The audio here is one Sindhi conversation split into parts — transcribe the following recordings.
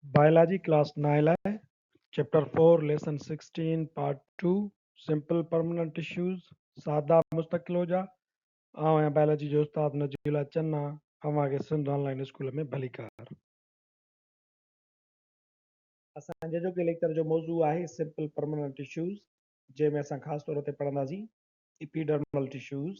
بائلاجي ڪلاس نائين لاء chapter four lesson 16 part two simple permanent tissues سادا مستقل هجا. آئون آهيان بائلاجي جو استاد نجي الله چنا اوهان کي سنڌ آن لائين اسڪول ۾ ڀليڪار. اسان جي اڄوڪي ليڪچر جو موضوع آهي سمپل پرمننٽ ٽشوز جنهن ۾ اسان خاص طور تي پڙهنداسين اپيڊرمل ٽشوز.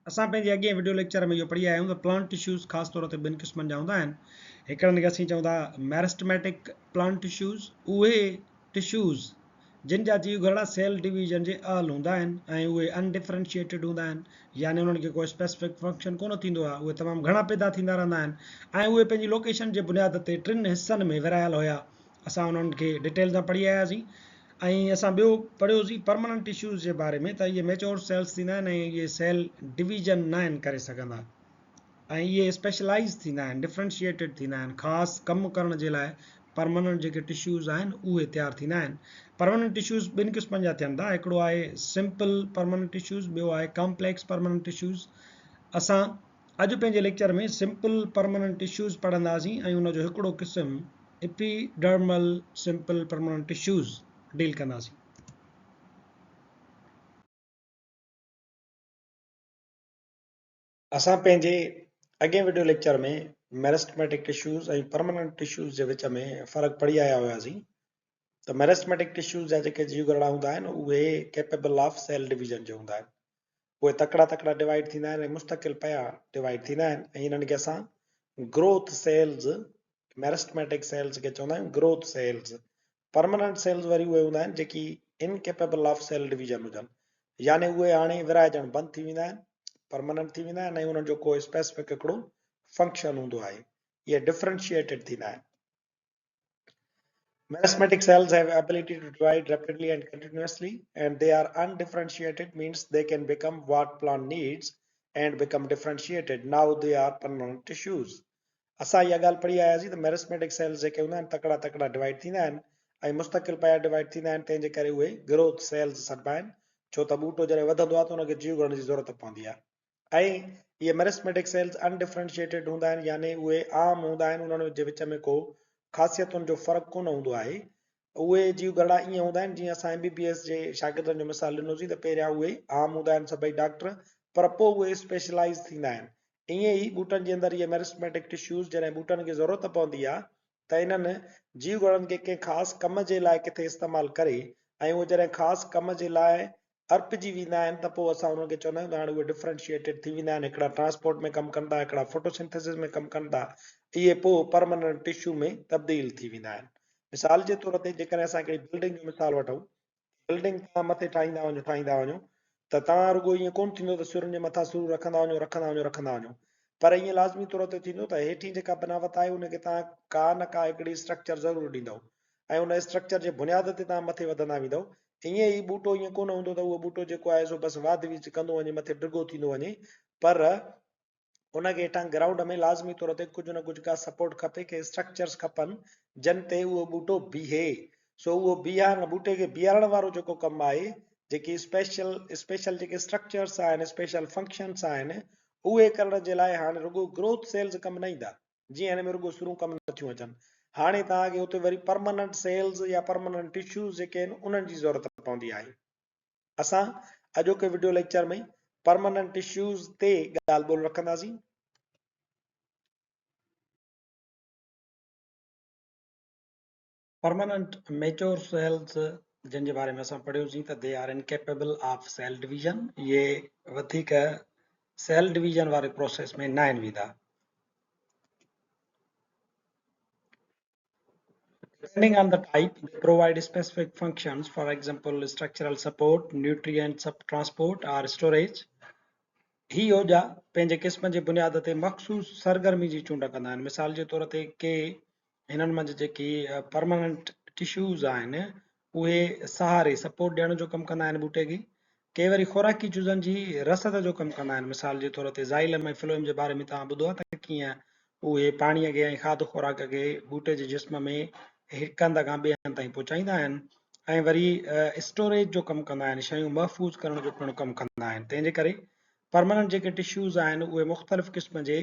اسان پنهنجي اڳئين وڊيو ليڪچر ۾ اهو پڙهي آيا آهيون ته پلانٽ ٽشوز خاص طور تي ٻن قسمن جا هوندا آهن. هڪڙن کي اسين چئون ٿا ميرسٽميٽڪ پلانٽ ٽشوز، اهي ٽشوز جن جا جيو گهرڙا سيل ڊويزن جي اهل هوندا آهن ۽ اهي ان ڊفرنشيٽيڊ هوندا آهن يعني انهن کي ڪو اسپيسفڪ فنڪشن ڪونه ٿيندو آهي، اهي تمام گهڻا پيدا ٿيندا رهندا آهن ۽ اهي پنهنجي لوڪيشن جي بنياد تي ٽن حصن ۾ ورهايل هيا. اسان انهن کي ڊيٽيل سان پڙهي آياسين ۽ اسان ٻيو پڙهيوسين پرماننٽ ٽشوز جي باري ۾ ته اهي ميچور سيلز ٿيندا آهن ۽ اهي سيل ڊويزن ناهن ڪري سگهندا ۽ اهي اسپيشلائز ٿيندا آهن ڊفرنشيٽيڊ ٿيندا آهن خاص ڪم ڪرڻ جي لاء پرماننٽ جيڪي ٽشوز آهن اهي تيار ٿيندا آهن. پرماننٽ ٽشوز ٻن قسمن جا ٿين ٿا هڪڙو آهي سمپل پرماننٽ ٽشوز ٻيو آهي ڪامپليڪس پرماننٽ ٽشوز. اسان اڄ پنهنجي ليڪچر ۾ سمپل پرماننٽ ٽشوز پڙهنداسين ۽ ان جو هڪڙو قسم epidermal simple permanent tissues deal ڪنداسين. اسان پنهنجي اڳئين video lecture ۾ meristematic tissues ۽ permanent tissues جي وچ ۾ فرق پڙهي آيا هياسين ته ميرسٽميٽڪ ٽشوز جا جيڪي جيوگهرڙا هوندا آهن اهي ڪيپيبل آف سيل ڊويزن جي هوندا آهن. اهي تڪڙا تڪڙا ڊوائيڊ ٿيندا آهن ۽ مستقل پيا ڊوائيڊ ٿيندا آهن ۽ انهن کي اسان گروٿ سيلز ميرسٽميٽڪ سيلز کي چوندا آهيون گروٿ سيلز. پرماننٽ سيلز وري اهي هوندا آهن جيڪي انڪيپيبل آف سيل ڊويزن هجن يعني اهي هاڻي ورهائجڻ بند ٿي ويندا آهن، پرماننٽ ٿي ويندا آهن ۽ انهن جو ڪو اسپيسفڪ هڪڙو فنڪشن هوندو آهي. اهي ڊفرنشيٽيڊ ٿيندا آهن. Meristematic cells have ability to divide rapidly and continuously and they are undifferentiated means they can become what plant needs and become differentiated now they are permanent tissues. اسان اها ڳالهه پڙهي آياسين ته ميرسميٽڪ سيلز جيڪي هوندا آهن تڪڙا تڪڙا ڊوائيڊ ٿيندا آهن ۽ مستقل پيا ڊوائيڊ ٿيندا آهن تنهن جي ڪري اهي گروٿ سيلز سڏبا آهن ڇو ته ٻوٽو جڏهن وڌندو آهي ته ان کي جيو گهرڻ جي ضرورت پوندي آهي ۽ اهي ميرسميٽڪ سيلز ان ڊفرنشيٽيڊ هوندا آهن يعني اهي عام هوندا آهن انهن جي وچ ۾ ڪو خاصيتن جو فرق ڪونه هوندو آهي. اهي جيو گهرڙا ائين هوندا آهن جيئن اسان ايم بي بي ايس جي شاگردن جو مثال ڏنوسين ته پهريان اهي عام هوندا آهن سڀئي ڊاڪٽر پر پوء اهي اسپيشلائيز ٿيندا آهن. ائين ئي ٻوٽن جي اندر اهي ميرسٽميٽڪ ٽشوز جڏهن ٻوٽن کي ضرورت پوندي آهي ته انهن جيو گهرڙن کي ڪنهن خاص ڪم جي لاء ڪٿي استعمال ڪري ۽ اهي جڏهن خاص ڪم جي لاء ارپجي ويندا آهن ته پوء اسان انهن کي چوندا آهيون ته هاڻي اهي ڊفرنشيئيٽيڊ ٿي ويندا آهن، هڪڙا ٽرانسپورٽ ۾ ڪم ڪن ٿا، هڪڙا فوٽوسنٿيسز ۾ ڪم ڪن ٿا، اهي پوء پرمننٽ ٽشو ۾ تبديل ٿي ويندا آهن. مثال جي طور تي جيڪڏهن اسان هڪڙي بلڊنگ جو مثال وٺون، بلڊنگ توهان مٿي ٺاهيندا وڃو ٺاهيندا وڃو ته توهان رڳو ائين ڪونه ٿيندو ته سرن جي مٿان سرون رکندا وڃو رکندا وڃو رکندا وڃو پر ائين لازمي طور تي ٿيندو ته هيٺين جيڪا بناوت آهي ان کي توهان ڪا نه ڪا هڪڙي اسٽرڪچر ضرور ڏيندؤ ۽ ان اسٽرڪچر جي بنياد تي توهان مٿي وڌندا ويندؤ. ائين ئي ٻوٽو ائين ڪونه هوندو ته اهو ٻوٽو جيڪو آهي سو بس واڌ ويجهه ڪندو وڃي مٿي ڊگهو ٿيندو وڃي پر ان کي هيٺان گرائونڊ ۾ لازمي طور تي ڪجهه نه ڪجهه ڪا سپورٽ کپي ڪي اسٽرڪچرز کپن جن تي اهو ٻوٽو بيهي سو اهو بيهارڻ ٻوٽي کي بيهارڻ وارو جيڪو ڪم آهي جيڪي اسپيشل اسپيشل جيڪي اسٽرڪچرز آهن اسپيشل فنڪشنز آهن اهي ڪرڻ جي لاء هاڻي رڳو گروٿ سيلز ڪم نه ايندا. جيئن هن ۾ رڳو سرون ڪم نٿيون اچن. هاڻي توهان کي اتي وري پرماننٽ سيلز يا پرماننٽ ٽشوز جيڪي آهن انهن جي ضرورت پوندي آهي. اسان اڄوڪي وڊيو ليڪچر ۾ پرماننٽ ٽشوز تي ڳالهه ٻولهه رکنداسين. پرماننٽ ميچور سيلز جن جي باري ۾ اسان پڙهيوسين ته they are incapable of cell division اهي وڌيڪ سيل ڊويزن واري پروسيس ۾ ناهن ويندا. Depending on the type, they provide specific functions, for example, structural support, nutrient transport or storage. هي اوڄا پنهنجي قسم جي بنياد تي مخصوص سرگرمي جي چونڊ ڪندا آهن. مثال جي طور تي ڪي هنن منجهه جيڪي پرماننٽ ٽشوز آهن اهي سهاري، سپورٽ، ڏيڻ جو ڪم ڪندا آهن ٻوٽي کي. ڪي وري خوراڪي جزن جي رسد جو ڪم ڪندا آهن. مثال جي طور تي زائلم ۽ فلوئم جي باري ۾ توهان ٻڌو آهي ته ڪيئن اهي پاڻيء کي ۽ کاڌ خوراڪ کي ٻوٽي جي جسم ۾ هڪ هنڌ کان ٻئي هنڌ تائين پهچائيندا آهن ۽ وري اسٽوريج جو ڪم ڪندا آهن، شيون محفوظ ڪرڻ جو پڻ ڪم ڪندا آهن. تنهن جي ڪري پرماننٽ جيڪي ٽشوز آهن اهي مختلف قسم جي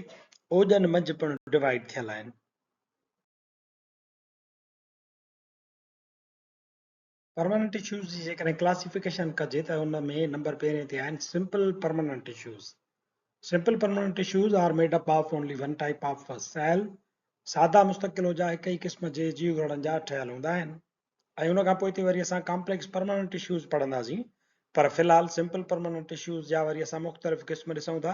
اوڄن منجهه پڻ ڊوائيڊ ٿيل آهن. پرماننٽ ٽشوز جي جيڪڏهن ڪلاسيفڪيشن ڪجي ته ان ۾ نمبر پهرين تي آهن simple permanent tissues. Simple permanent tissues are made up of only one type of cell. سادا مستقل اوڄا هڪ ئي قسم جي جيوگهرڙن جا ٺهيل هوندا آهن ۽ ان کان پوئتي وري اسان ڪامپليڪس پرماننٽ ٽشوز پڙهنداسين پر في الحال سمپل پرماننٽ ٽشوز جا وري اسان مختلف قسم ڏسون ٿا.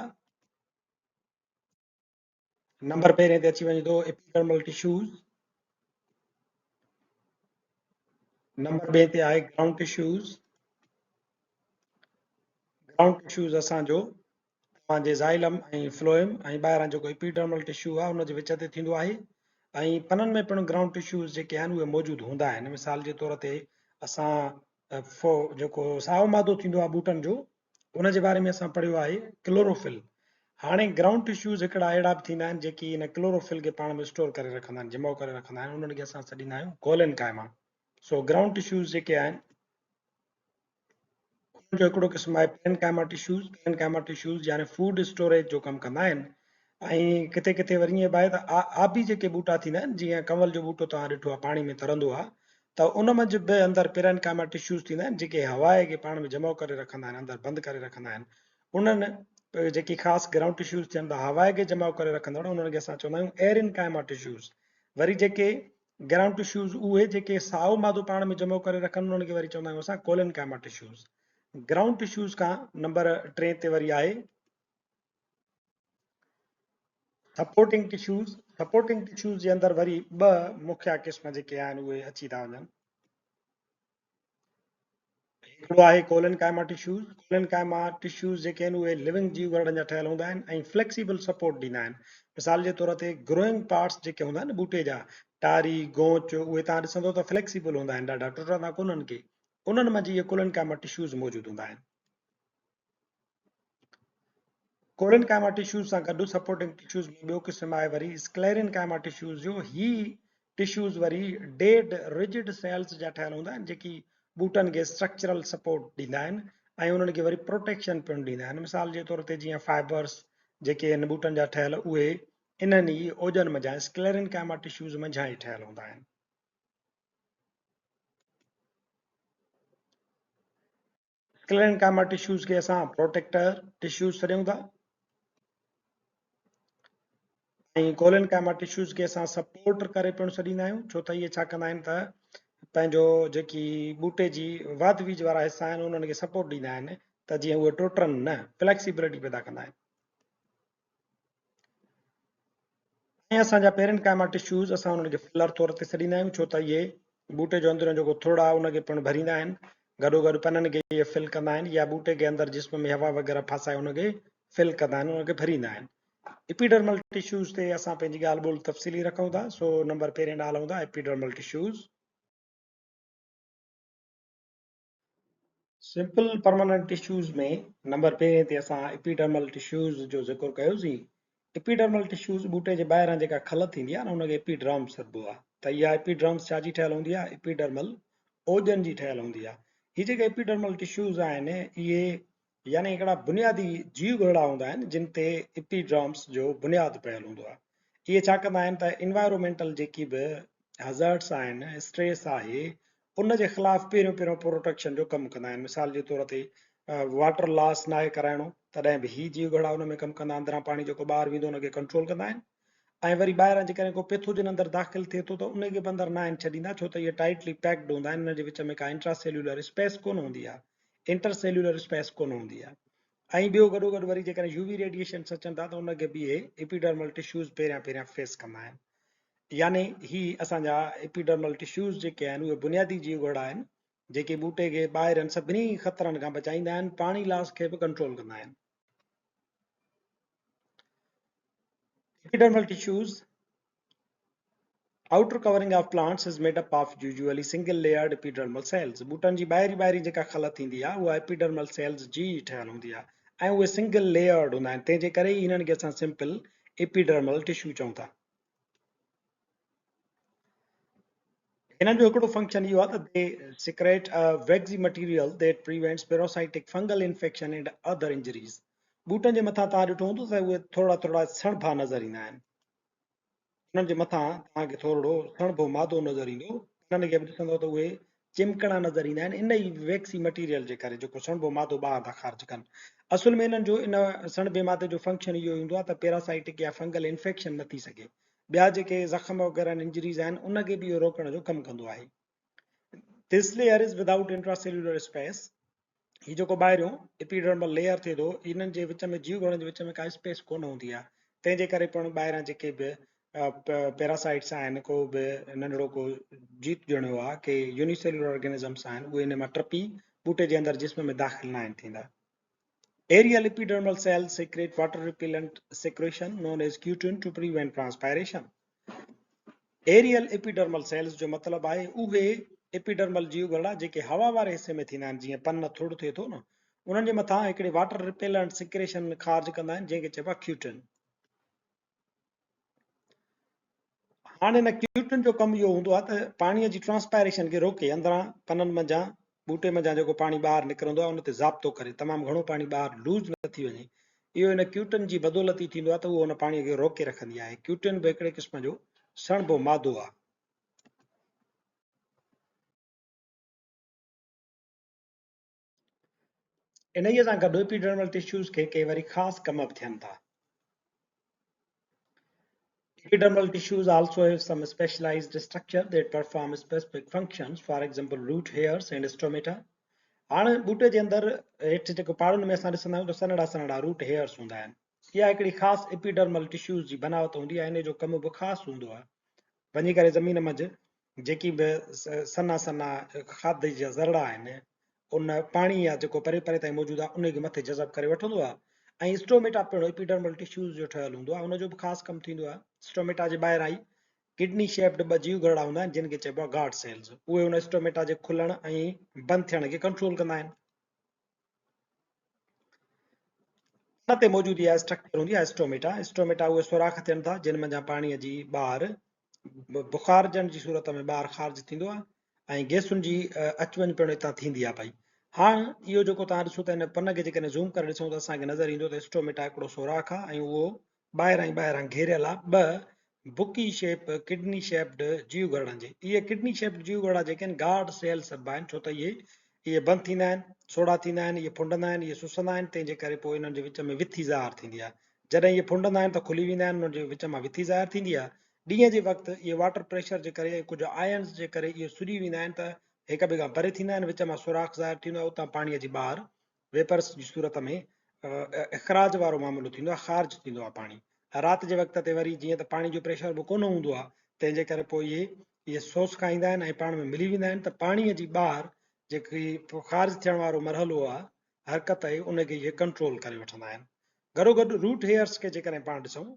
نمبر پهرين تي اچي وڃي ٿو ايپيڊرمل ٽشوز، نمبر ٻئي تي آهي گرائونڊ ٽشوز. گرائونڊ ٽشوز اسان جو توهان جي زائلم ۽ فلوئم ۽ ٻاهران جيڪو ايپيڊرمل ٽشو آهي ان جي وچ تي ٿيندو آهي ۽ پنن ۾ پڻ گرائونڊ ٽشوز جيڪي آهن اهي موجود هوندا آهن. مثال جي طور تي اسان جيڪو سائو مادو ٿيندو آهي ٻوٽن جو ان جي باري ۾ اسان پڙهيو آهي ڪلوروفل. هاڻي گرائونڊ ٽشوز هڪڙا اهڙا به ٿيندا آهن جيڪي ان ڪلوروفل کي پاڻ ۾ اسٽور ڪري رکندا آهن، جمع ڪري رکندا آهن، انهن کي اسان سڏيندا آهيون ڪولين ڪائما. سو گرائونڊ ٽشوز جيڪي آهن انهن جو هڪڙو قسم آهي پيرن ڪائما ٽشوز. پيرن ڪائما ٽشوز يعني فوڊ اسٽوريج جو ڪم ڪندا آهن ۽ ڪٿي ڪٿي وري ائين به آهي ته آبي جيڪي ٻوٽا ٿيندا آهن جيئن ڪنول جو ٻوٽو توهان ڏٺو آهي پاڻي ۾ ترندو آهي ته ان منجهه به اندر پيرن ڪائما ٽشوز ٿيندا آهن جيڪي هواء کي پاڻ ۾ جمع ڪري رکندا آهن اندر بند ڪري رکندا آهن. انهن جيڪي خاص گرائونڊ ٽشوز ٿين ٿا هواء کي جمع ڪري رکندڙ انهن کي اسان چوندا آهيون ايرين ڪائما ٽشوز. وري جيڪي گرائونڊ ٽشوز اهي جيڪي سائو مادو پاڻ ۾ جمع ڪري رکن انهن کي وري چوندا آهيون اسان ڪولين ڪائما ٽشوز. گرائونڊ ٽشوز کان نمبر ٽئين تي وري آهي سپورٽنگ ٽشوز. سپورٽنگ ٽشوز جي اندر وري ٻه مکيه قسم جيڪي آهن اهي اچي ٿا وڃن. هڪڙو آهي ڪولن ڪائما ٽشوز. ڪولن ڪائما ٽشوز جيڪي آهن اهي لونگ جيو گهرڙن جا ٺهيل هوندا آهن ۽ فليڪسيبل سپورٽ ڏيندا آهن. مثال جي طور تي گروئنگ پارٽس جيڪي هوندا آهن ٻوٽي جا، ٽاري، گونچ، اهي توهان ڏسندو ته فليڪسيبل هوندا آهن ڏاڍا ٽٽندا ڪونهن ڪي. انهن منجهه اهي ڪولن ڪائما ٽشوز موجود هوندا آهن. ڪولن ڪائما ٽشوز سان گڏ سپورٽنگ ٽشوز ۾ ٻيو قسم آهي وري اسڪليرين ڪائما ٽشوز جو. هي ٽشوز وري ڊيڊ رجڊ سيلز جا ٺهيل هوندا آهن جيڪي ٻوٽن کي اسٽرڪچرل سپورٽ ڏيندا آهن ۽ انهن کي وري پروٽيڪشن پڻ ڏيندا آهن. مثال جي طور تي جيئن فائبرس جيڪي آهن ٻوٽن جا ٺهيل اهي انهن ئي اوڄن منجهان اسڪليرين ڪائما ٽشوز منجهان ئي ٺهيل هوندا آهن. اسڪليرين ڪائما ٽشوز کي اسان پروٽيڪٽر ٽشوز سڏيون ٿا ۽ ڪولين ڪائما ٽشوز کي اسان سپورٽر ڪري پڻ سڏيندا آهيون ڇو ته اهي ڇا ڪندا آهن ته پنهنجو جيڪي ٻوٽي جي واڌ ويجهه وارا حصا آهن انهن کي سپورٽ ڏيندا آهن ته جيئن اهي ٽٽن نه، فليڪسيبلٽي پيدا ڪندا آهن. ۽ اسان جا پيرن ڪائما ٽشوز اسان انهن کي فلر طور تي سڏيندا آهيون ڇو ته اهي ٻوٽي جو اندريون جيڪو ٿڙ آهي ان کي پڻ ڀريندا آهن گڏوگڏ پنن کي اهي فل ڪندا آهن يا ٻوٽي کي اندر جسم ۾ هوا وغيره ڦاسائي ان کي فل ڪندا آهن ان کي ڀريندا آهن. ايپيڊرمل ٽشوز تي اسان پنهنجي ڳالهه ٻولهه تفصيلي رکون ٿا سو نمبر پهرين ڏانهن هلون ٿا epidermal tissues. Simple permanent tissues ۾ number پهرين تي اسان ايپيڊرمل ٽشوز جو ذڪر ڪيوسين. ايپيڊرمل ٽشوز ٻوٽي جي ٻاهران جيڪا کل ٿيندي آهي نه ان کي ايپيڊرمس سڏبو آهي ته اها ايپيڊرمس ڇا جي ٺهيل هوندي آهي ايپيڊرمل اوڄن جي ٺهيل هوندي آهي. هي جيڪي ايپيڊرمل ٽشوز آهن اهي يعني هڪڙا بنيادي جيو گهرڙا هوندا آهن جن تي ايپيڊرمس جو بنياد پيل هوندو آهي. اهي ڇا ڪندا آهن ته انوائرومينٽل جيڪي به هزارڊس آهن، اسٽريس آهي، ان جي خلاف پهريون پهريون پروٽيڪشن جو ڪم ڪندا آهن. مثال جي طور تي واٽر لاس ناهي ڪرائڻو تڏهن به هي جيو گهڙا ان ۾ ڪم ڪندا، اندران پاڻي جيڪو ٻاهر ويندو ان کي ڪنٽرول ڪندا آهن ۽ وري ٻاهران جيڪڏهن ڪو پيٿوجن اندر داخل ٿئي ٿو ته ان کي به اندر ناهن ڇڏيندا ڇو ته اهي ٽائيٽلي پيڪڊ هوندا آهن، انهن جي وچ ۾ ڪا انٽرا سيلولر اسپيس ڪونه هوندي آهي، انٽر سيلولر اسپيس ڪونه هوندي آهي ۽ ٻيو گڏوگڏ وري جيڪڏهن يو وي ريڊيئيشنس اچن ٿا ته ان کي به اهي ايپيڊرمل ٽشوز پهريان پهريان فيس ڪندا آهن. يعني هي اسان جا ايپيڊرمل ٽشوز جيڪي آهن اهي بنيادي جيو گهرڙا آهن جيڪي ٻوٽي کي ٻاهرين سڀني خطرن کان بچائيندا آهن، پاڻي لاس کي به ڪنٽرول ڪندا آهن. Epidermal tissues, Outer covering of plants is made up of usually single layered epidermal cells. ٻوٽن جي ٻاهرين ٻاهرين جيڪا خل ٿيندي آهي اها ايپيڊرمل سيلز جي ئي ٺهيل هوندي آهي ۽ اهي سنگل ليئرڊ هوندا آهن تنهن جي ڪري ئي هنن کي اسان سمپل ايپيڊرمل ٽشو چئون ٿا. هنن جو هڪڙو فنڪشن اهو آهي ته they secrete a waxy material that prevents parasitic fungal infection and other injuries. ٻوٽن جي مٿان توهان ڏٺو هوندو ته اهي ٿورڙا ٿورڙا سڻڀا نظر ايندا آهن. انهن جي مٿان توهان کي ٿورڙو سڻڀو مادو نظر ايندو. انهن کي به ڏسندو ته اهي چمڪڻا نظر ايندا آهن ان ئي ويڪسي مٽيريل جي ڪري جيڪو سڻڀو مادو ٻاهر ٿا خارج ڪن. اصل ۾ انهن جو ان سڻڀي مادي جو فنڪشن اهو هوندو آهي ته پيراسائيٽڪ يا فنگل انفيڪشن نه ٿي سگهي. ٻيا جيڪي زخم وغيره آهن انجريز آهن ان کي به اهو روڪڻ جو ڪم ڪندو آهي. This layer is without intracellular space. هي جيڪو ٻاهريون اپيڊرمل ليئر ٿئي ٿو انهن جي وچ ۾ جيو گهرڙن جي وچ ۾ ڪا اسپيس ڪونه هوندي آهي تنهن جي ڪري پڻ ٻاهران جيڪي به پيراسائٽس آهن ڪو به ننڍڙو ڪو جيت جڻيو آهي ڪي يونيسيلولر آرگنزمس آهن اهي ان مان ٽپي ٻوٽي جي اندر جسم ۾ داخل ناهن ٿيندا. Aerial epidermal cells secrete water repellent secretion known as cutin to prevent transpiration. Aerial epidermal cells جو مطلب آهي اهي اپيڊرمل جيو گهرڙا جيڪي هوا واري حصي ۾ ٿيندا آهن جيئن پن ٿڙ ٿئي ٿو نه انهن جي مٿان هڪڙي واٽر ريپيلنٽ سيڪريشن خارج ڪندا آهن جنهن کي چئبو آهي ڪيوٽن. هاڻ ان ڪيوٽن جو ڪم اهو هوندو آهي ته پاڻيء جي ٽرانسپائريشن کي روڪي اندران پنن منجهان ٻوٽي منجهان جيڪو پاڻي ٻاهر نڪرندو آهي ان تي ضابطو ڪري تمام گهڻو پاڻي ٻاهر لوز نه ٿي وڃي اهو ان ڪيوٽن جي بدولت ئي ٿيندو آهي ته اهو ان پاڻيء کي روڪي رکندي آهي ڪيوٽن به هڪڙي قسم جو سڻڀو مادو آهي. انهيء سان گڏ اپيڊرمل ٽشوز کي ڪي وري خاص ڪم به ٿين ٿا. Epidermal tissues also have some specialized structure that perform specific functions, for example root hairs and stomata. هاڻ ٻوٽي جي اندر هيٺ جيڪو پاڙن ۾ اسان ڏسندا آهيون ته سنهڙا سنهڙا روٽ هيئرس هوندا آهن. اها هڪڙي خاص اپيڊرمل ٽشوز جي بناوت هوندي آهي، انهي جو ڪم به خاص هوندو آهي. وڃي ڪري زمين منجهه جيڪي به سنها سنها کاڌ جا ذرڙا آهن ان پاڻي يا جيڪو پري پري تائين موجود آهي ان کي مٿي جذب ڪري وٺندو آهي ۽ اسٽوميٽا پڻ اپيڊرمل ٽشوز جو ٺهيل هوندو آهي ان جو به خاص ڪم ٿيندو آهي اسٽوميٽا جي ٻاهران ئي ڪڊني شيپڊ ٻه جيو گهرڙا هوندا آهن جن کي چئبو آهي گارڊ سيلز اهي ان اسٽوميٽا جي کلڻ ۽ بند ٿيڻ کي ڪنٽرول ڪندا آهن. ان تي موجود اها اسٽرڪچر هوندي آهي اسٽوميٽا. اسٽوميٽا اهي سوراخ ٿين ٿا جن منجهان پاڻيء جي ٻاهر بخارجڻ جي صورت ۾ ٻاهر خارج ٿيندو آهي ۽ گئسن جي اچ وڃ پڻ اتان ٿيندي آهي پئي. هاڻ اهو جيڪو توهان ڏسو ته ان پن کي جيڪڏهن زوم ڪري ڏسون ته اسان کي نظر ايندو ته اسٽوميٽا هڪڙو سوراخ آهي ۽ اهو ٻاهران ئي ٻاهران گهيريل آهي ٻه بڪي شيپ، ڪڊني شيپڊ، جيو گهرڙن جي. اهي ڪڊني شيپڊ جيو گهرڙا جيڪي آهن گارڊ سيل سڏبا آهن ڇو ته اهي اهي بند ٿيندا آهن، سوڙها ٿيندا آهن، اهي ڦنڊندا آهن، اهي سسندا آهن تنهن جي ڪري پوء انهن جي وچ ۾ وٿي ظاهر ٿيندي آهي. جڏهن اهي ڦنڊندا آهن ته کلي ويندا آهن انهن جي وچ مان وٿي ظاهر ٿيندي آهي. ڏينهن جي وقت اهي واٽر پريشر جي ڪري ۽ ڪجهه آئنز جي ڪري اهي سڄي ويندا آهن ته هڪ ٻئي کان پري ٿيندا آهن وچ مان سوراخ ظاهر ٿيندو آهي اتان پاڻي جي ٻاهر ويپرس جي صورت ۾ اخراج وارو معاملو ٿيندو آهي، خارج ٿيندو آهي پاڻي. رات جي وقت تي وري جيئن ته پاڻي جو پريشر به ڪونه هوندو آهي، تنهن جي ڪري پوء اهي اهي سوس کائيندا آهن ۽ پاڻ ۾ ملي ويندا آهن ته پاڻي جي ٻاهر جيڪي خارج ٿيڻ وارو مرحلو آهي، حرڪت آهي، ان کي اهي ڪنٽرول ڪري وٺندا آهن. گڏوگڏ روٽ هيئرس کي جيڪڏهن پاڻ ڏسون.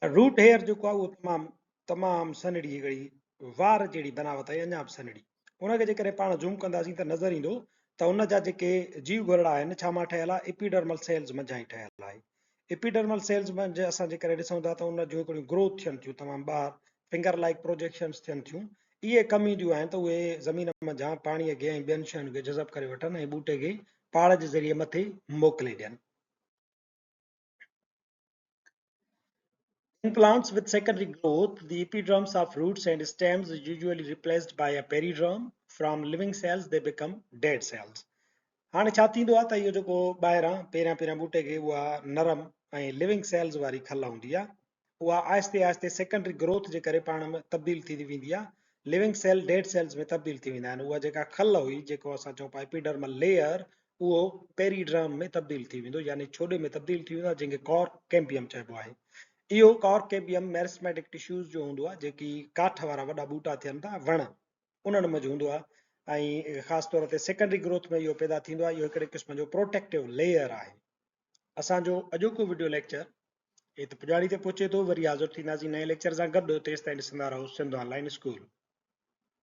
روٽ هيئر جيڪو آهي اهو تمام تمام سنهڙي هڪڙي وار جهڙي بناوت آهي اڃا به سنهڙي ان کي جيڪڏهن پاڻ زوم ڪنداسين ته نظر ايندو ته ان جا جيڪي جيو گهرڙا آهن ڇا مان ٺهيل آهي اپيڊرمل سيلز منجهان ئي ٺهيل آهي اپيڊرمل سيلز منجهه اسان جيڪڏهن ڏسون ٿا ته ان جون هڪڙيون گروٿ ٿين ٿيون تمام ٻاهر فنگر لائيڪ پروجيڪشنز ٿين ٿيون اهي ڪم اينديون آهن ته اهي زمين منجهان پاڻي کي ۽ ٻين شين کي جذب ڪري وٺن ۽ ٻوٽي کي پاڙ جي ذريعي مٿي موڪلي ڏين. In plants with secondary growth, the epidermis of roots and stems is usually replaced by a periderm. From living cells, they become dead cells. هاڻي ڇا ٿيندو آهي ته اهو جيڪو ٻاهران پهريان پهريان ٻوٽي کي اها نرم ۽ لوينگ سيلز واري کل هوندي آهي اها آهستي آهستي سيڪنڊري گروٿ جي ڪري پاڻ ۾ تبديل ٿيندي ويندي آهي لوينگ سيل ڊيڊ سيلز ۾ تبديل ٿي ويندا آهن اها جيڪا کل هئي جيڪو اسان چئون پيا اپيڊرمل ليئر اهو پيريڊرم ۾ تبديل ٿي ويندو يعني ڇوڏي ۾ تبديل ٿي ويندو آهي جنهن کي ڪارڪ ڪيمبيم چئبو آهي. اهو ڪارڪ ڪيمبيم ميرسميٽڪ ٽشوز جو هوندو آهي جيڪي ڪاٺ وارا وڏا ٻوٽا ٿين ٿا وڻ انهن منجهه هوندو آهي ۽ خاص طور تي سيڪنڊري گروٿ ۾ اهو پيدا ٿيندو آهي اهو هڪڙي قسم جو پروٽيڪٽو ليئر آهي. اسان جو اڄوڪو وڊيو ليڪچر هت پڄاڻي تي پهچي ٿو وري حاضر ٿينداسين نئين ليڪچر سان گڏ تيستائين ڏسندا رهو سنڌ آن لائين اسڪول.